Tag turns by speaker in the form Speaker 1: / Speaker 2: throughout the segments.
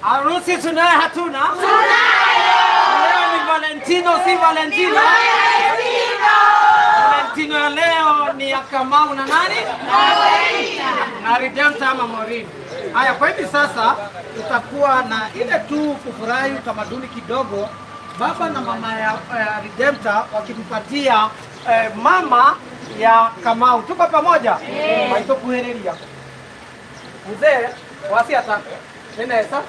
Speaker 1: Harusi tunayo hatuna? Tunayo. Leo ni Valentino, si Valentino? Valentino ya leo ni ya Kamau na nani? Na Redemptor ama Maureen. Haya, kwa hivi sasa tutakuwa na ile tu kufurahi utamaduni kidogo, baba na mama ya Redemptor wakimpatia mama ya Kamau. Tuko pamoja? Yeah. Kuhereria mzee wasiata nenesa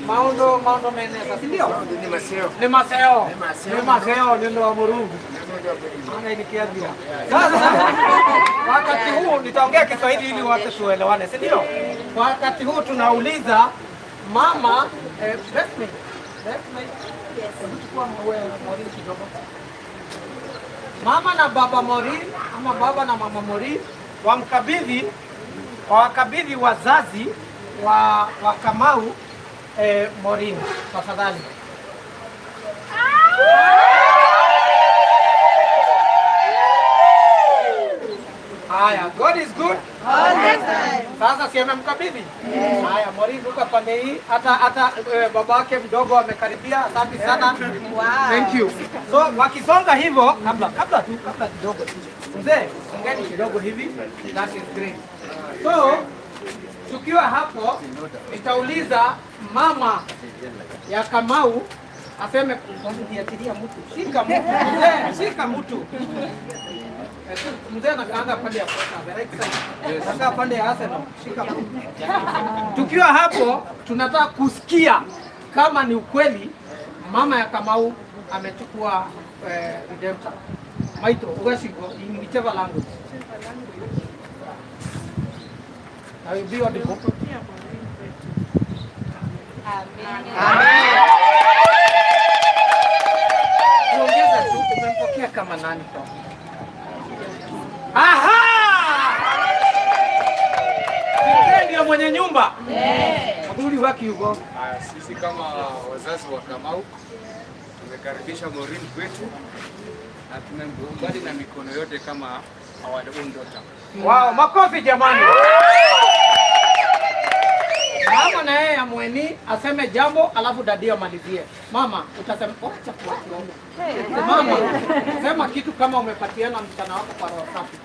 Speaker 1: maundu maundu menesa, si ndio?
Speaker 2: Ni maseo.
Speaker 1: Ni maseo. Ni maseo ni ndo wa Murungu. Anainikiambia. Sasa wakati huu nitaongea Kiswahili ili watu tuelewane, si ndio? Wakati huu tunauliza mama bless me. Bless me. Hebu chukua wewe Maureen kidogo. Mama na baba Maureen ama baba na mama Maureen wamkabidhi wawakabidhi wazazi wa Kamau Maureen, tafadhali. Haya, God is good. Sasa si amemkabidhi? Haya, Maureen ruka pande hii, hata babake mdogo amekaribia. Asante sana. Thank you. So wakisonga hivyo, kabla tu kabla kidogo tu. Mzee, songeni kidogo hivi. That is great. So tukiwa hapo nitauliza mama ya Kamau aseme kujiachilia mtu. Shika mtu. Mzee, shika mtu. Mzee anakaanga pande ya the right side. Anakaa pande ya Arsenal. Shika mtu. Tukiwa hapo tunataka kusikia kama ni ukweli mama ya Kamau amechukua Redemptor. Maito, ugashigo in whichever language. I will be audible. Amen. Tuongeze tu, umempokea kama nani kwa? Aha! Mzee ndio mwenye nyumba. Abuli waki yuko.
Speaker 2: Sisi kama wazazi wa Kamau tumekaribisha Maureen kwetu na tumemkubali na mikono yote kama our own daughter.
Speaker 1: Wow, makofi jamani. Mama na yeye amweni aseme jambo alafu daddy amalizie. Mama, utasema wacha kuachiona. Mama, sema kitu kama umepatiana msichana wako kwa roho safi.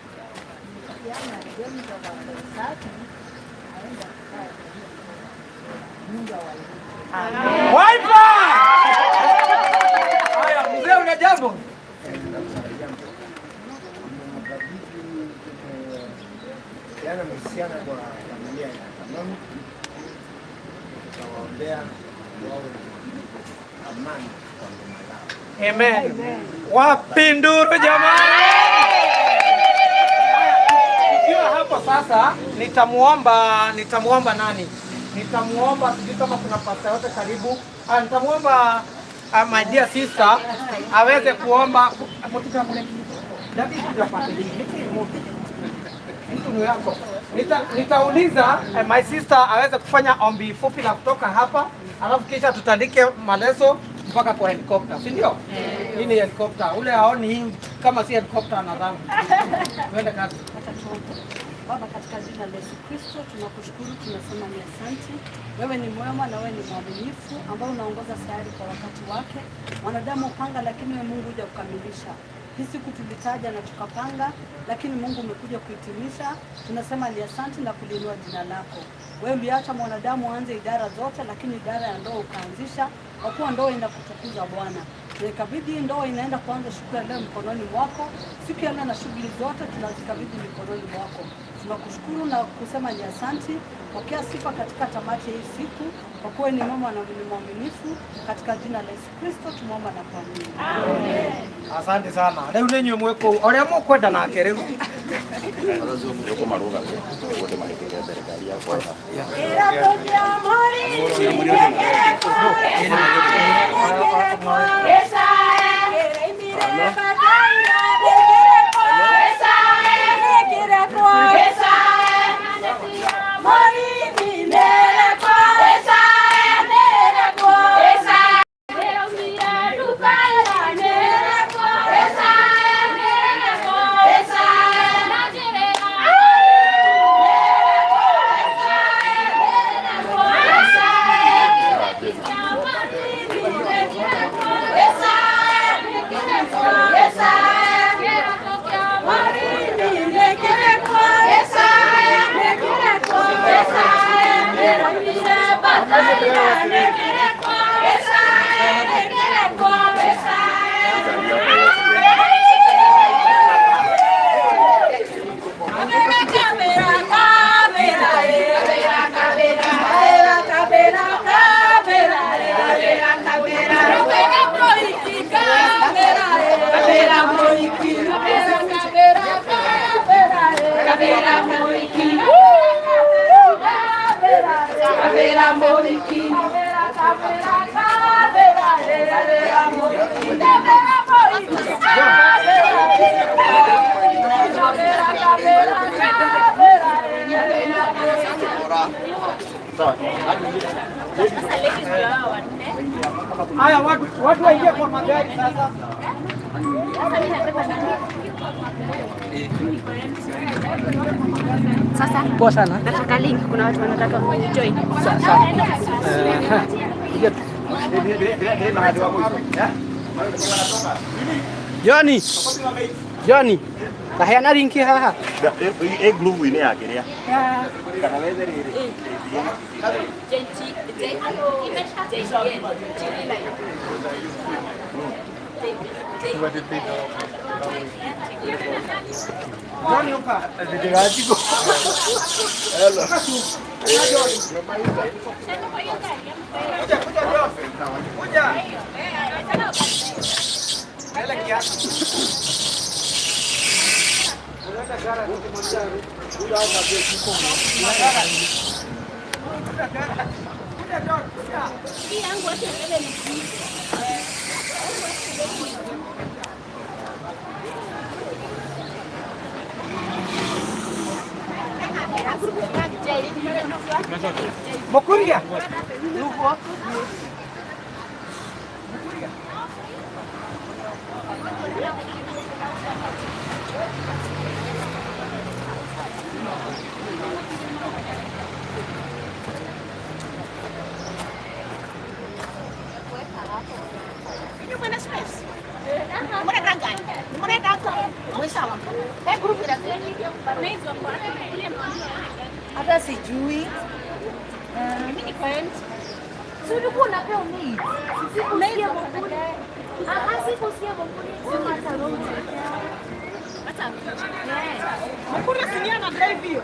Speaker 1: Wiper! Haya, mzee una jambo?
Speaker 2: Peana msichana kwa familia ya Kamau, tutawaombea wawe na amani kwa ngoma lao.
Speaker 1: Amen. Wapinduru jamani. Tukiwa hapo sasa, nitamuomba nani? Nitamuomba, sijui kama kuna pasta yote karibu. Nitamuomba my dear sister aweze kuomba. David, mtu yako. Nitauliza my sister aweze kufanya ombi fupi la kutoka hapa, alafu kisha tutandike maleso mpaka kwa helikopta, si ndio? Hii ni helikopta. Ule haoni hii kama si helikopta anadhani. Twende kazi.
Speaker 3: Baba, katika jina la Yesu Kristo tunakushukuru, tunasema ni asante. Wewe ni mwema na wewe ni mwaminifu ambao unaongoza sayari kwa wakati wake. Mwanadamu hupanga, lakini wewe Mungu huja kukamilisha. Hii siku tulitaja na tukapanga, lakini Mungu umekuja kuhitimisha. Tunasema ni asante na kuliinua jina lako. Wewe uliacha mwanadamu aanze idara zote, lakini idara ya ndoa ukaanzisha, kwa kuwa ndoa inakutukuza Bwana. Tunaikabidhi hii ndoa inaenda kuanza siku ya leo mikononi mwako. Siku ya leo na shughuli zote tunazikabidhi mikononi mwako. Tunakushukuru na kusema ni asante. Pokea sifa katika tamati ya hii siku, kwa kuwa ni mwema na ni mwaminifu. Katika jina la Yesu Kristo tumeomba na kuamini. Amen.
Speaker 1: Asante sana. Rĩu nĩ inyuĩ mwĩkũu ũrĩa mũkwenda nake rĩu.
Speaker 4: Wote mahĩtĩte mbere ngari yakwa.
Speaker 1: Haya, watu waingie kwa magari sasa.
Speaker 5: Sasa
Speaker 1: Poa sana.
Speaker 5: Nataka link, kuna watu wanataka kujoin.
Speaker 1: Sasa. Johnny. Johnny. Kaheana rinki haha.
Speaker 4: Ä ngurubu-inĩ ya kĩrĩa kana wethe rĩrĩ.
Speaker 1: Johnny uka. Kuja, kuja John. Kuja. Mbele kiasi. Kuja John, kuja. Mokuria.
Speaker 6: Hata sijui.
Speaker 1: Mokuria si na drive hiyo.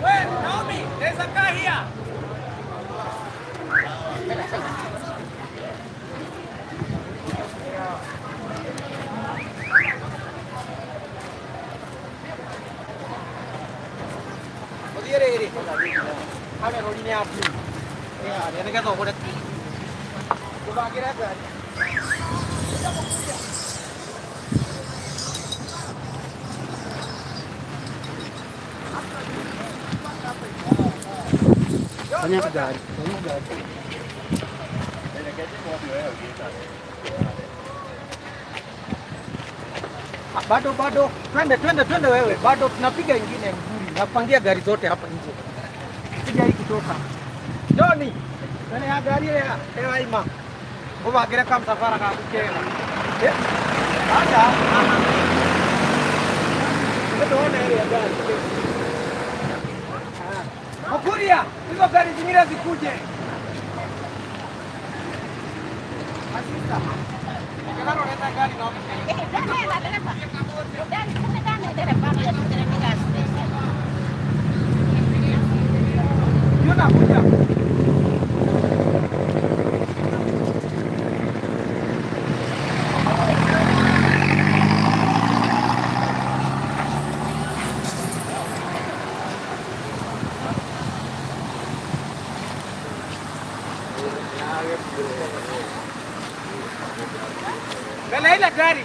Speaker 1: Wait, Naomi, there's a car here. Ũthiĩ rĩrĩ harĩa rori-inĩ ya blue ĩ harĩa nĩgetha ũgũre ndũbangĩre ngari. Fanya gari, fanya gari. Bado bado, twende twende twende wewe, bado tunapiga ingine nzuri. Napangia gari zote hapa nje. Piga hii kutoka. Johnny, twende ya gari ile ya hewa ima. Ubagire kama msafara ka kukera. Eh? Hata. Ndio ile ya gari. Mokuria, hizo gari zingine zikuje. Asista. Kama unaleta gari na Yuna kuja. Mbele ile gari.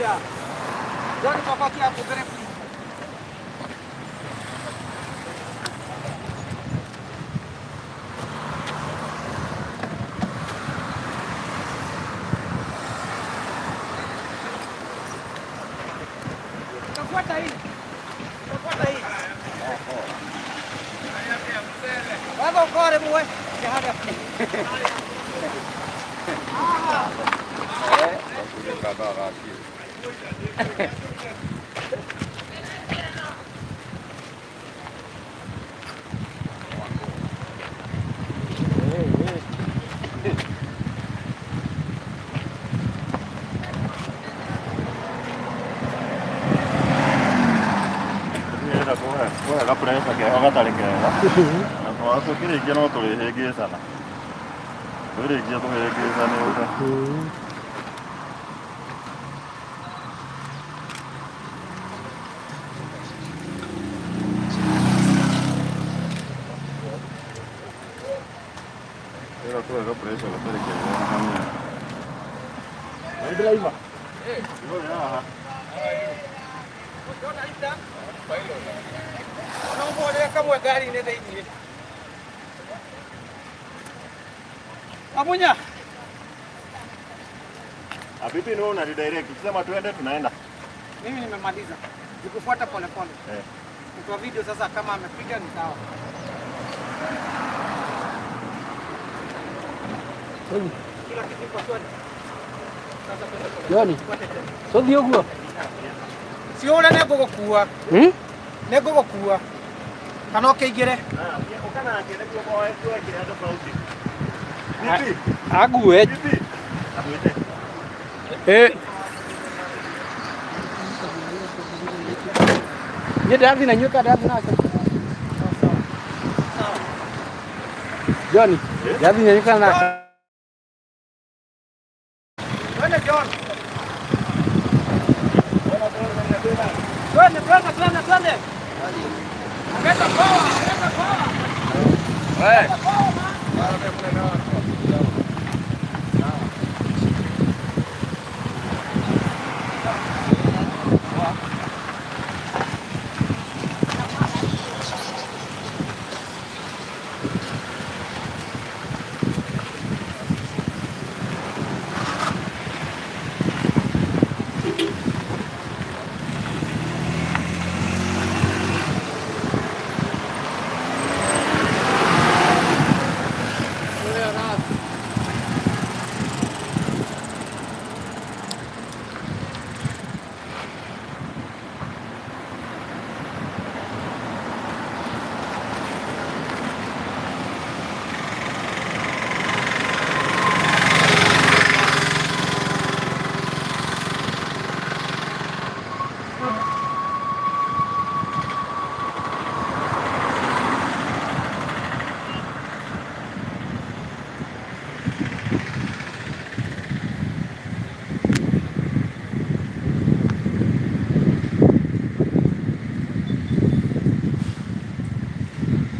Speaker 1: Haya. John Tofauti hapo very please. Tafuata hii. Tafuata hii. Wewe ukore muwe. Shahada.
Speaker 4: Ndĩrenda kũhe gapressure kega gatarĩ kega. Na twaga tũkĩrĩkia no tũrĩhĩngĩcana. Twĩrĩkia tũhĩngĩcane ũguo. Ndĩrenda kũhe gapressure gatarĩ kega na hanini. Hey, driver. Hey. Haha.
Speaker 1: Kamwe ngari-inĩ thĩinĩ. Amunya.
Speaker 4: Abibi ni wewe una redirect. Ukisema tuende tunaenda.
Speaker 1: Mimi nimemaliza. Nikufuata polepole.
Speaker 4: Eh.
Speaker 1: Mtu wa video sasa kama amepiga ni sawa. Kila kitu kwa swali. Sasa twende pole.
Speaker 7: Joni.
Speaker 1: Fuate tena.
Speaker 7: Tũthiĩ ũguo.
Speaker 1: Si ũrĩa nĩngũgũkua.
Speaker 7: Hmm?
Speaker 1: Nĩngũgũkua. Kana ũkĩingĩre.
Speaker 4: Ũka nake nĩguo tuoe kĩrĩa tofauti. Bibi.
Speaker 7: Ague.
Speaker 4: Bibi. Amwite.
Speaker 7: Eh. Niĩ ndĩrathiĩ na inyuĩ kana ndĩrathiĩ nake? Johnny, ndĩrathiĩ na inyuĩ kana nake?
Speaker 1: Twende John. Twende, twende, twende, twende. Ongeza power, ongeza power.
Speaker 2: Eh.
Speaker 1: Power, man.